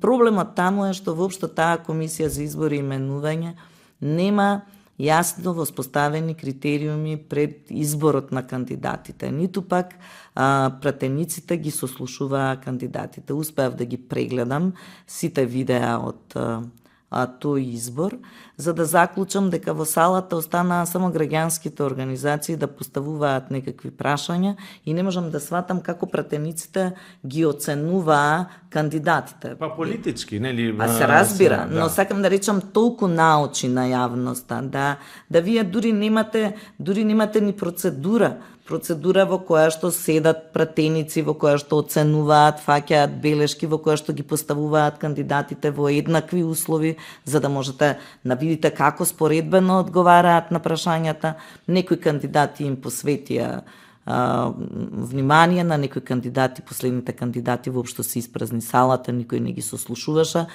Проблемот таму е што воопшто таа комисија за избори и именување нема јасно воспоставени критериуми пред изборот на кандидатите. Ниту пак пратениците ги сослушуваа кандидатите. Успеав да ги прегледам сите видеа од тој избор, за да заклучам дека во салата останаа само граѓанските организации да поставуваат некакви прашања и не можам да сватам како пратениците ги оценуваа кандидатите. Па политички, нели? Се разбира, но сакам да речам толку наочи на јавноста, да вие дури немате ни процедура во која што седат пратеници, во која што оценуваат, фаќаат белешки, во која што ги поставуваат кандидатите во еднакви услови, за да можете да видите како споредбено одговараат на прашањата. Некои кандидати им посветија внимание, на некои кандидати, последните кандидати воопшто се испразни салата, никој не ги сослушуваше,